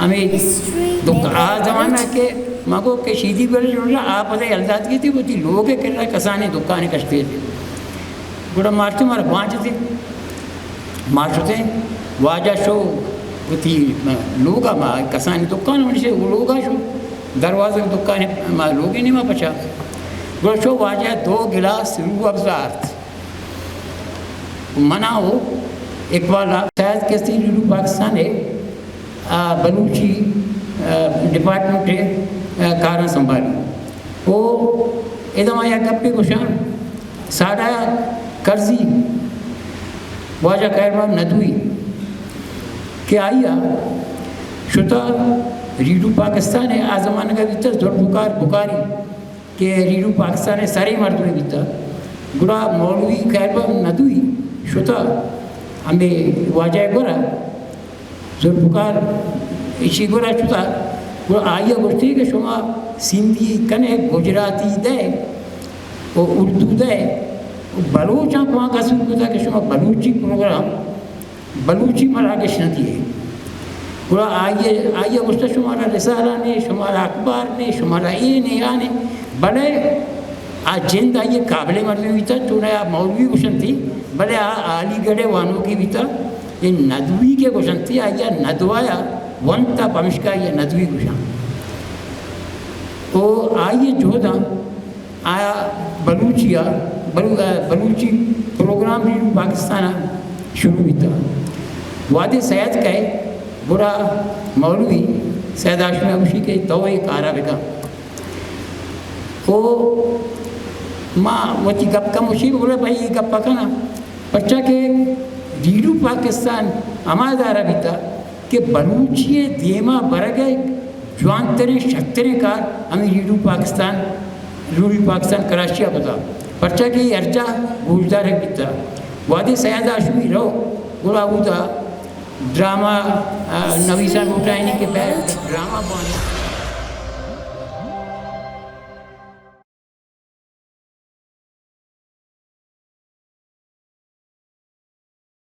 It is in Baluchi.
ہمے دکان، آ زمانہ کہ ما گو کہ شیدی بل جوڑا، آ پدا یلداد کی تھی، وتی لوگ کرا کسانی دکان کشتے تھے۔ گڑا مارچ مارا پانچ تھے۔ ما شتے، واجہ شو وتی لوگا، ما کسانی دکان منشے، وہ لوگا شو، دروازہ دکان ما لوگے نیما پچا۔ گڑا شو واجہ دو گلاس روح افزا آرت۔ منا و اقبال ء سید کستی ریڈیو پاکستان ء، آ، بلوچی، آ، ڈپارٹمنٹ ء، آ، کاراں سنبھالی۔ او ادا ما یک گپے گوشاں، ساڈا کرزی واجہ خیر محمد ندوی کہ آئی ء شتا ریڈیو پاکستان ء آ زمانگ ء بیتہ ذوالفقار بخاری۔ کہ ریڈیو پاکستان ء سریں مردمے بیتہ، گڑا مولوی خیر بخش ندوی شتہ ہمے واجہ ء گورا، ذوالفقار ایشی گورا شتہ، گڑا آئی ء گوشتی کہ شما سندھی کنے، گجراتی دے و اردو دے و بلوچاں کماں قصور کتہ کہ شما بلوچی پروگرام بلوچی مراگش نہ دیئے۔ گڑا آئی ء، آئی ء گوشتہ، شمارا رسالہ نے، شمارا اخبار نے، شمارا اے نے، آ نے، بلے آ جند آئی ء قابل مردم بیتا، چونہ آ مولوی گوشنتی، بلے آ علی گڑھ ء وانوکی بیتا، اے ندوی کہ گوشنتی، آئی ء ندوایا ونتا، پمشکا آئی ء ندوی گوشاں۔ او آئی ء جہداں آ بلوچی ء، بلو-، بلوچی پروگرام ریڈیو پاکستان ء شروع بیتا۔ وہدے سید کئے، گڑا مولوی سید ہاشمی ء گوشی کہ تو اے کار ء بکن۔ او ما وتی گپ کم وشی، گڑا بھئی اے گپ ء کناں، پرچا کہ ریڈیو پاکستان ہما ادارہ بیتا کہ بلوچی ء دیما برگ ء جوانتریں، شرتریں کار ہمے ریڈیو پاکستان، ریڈیو پاکستان کراچی ء کتا، پرچا کہ اے ہر جاہ گوشدارگ بیتا۔ وہدے سید ہاشمی رو، گڑا اودا ڈرامہ، آ، نویسان لوٹائینی کہ بہ ڈرامہ بوانی۔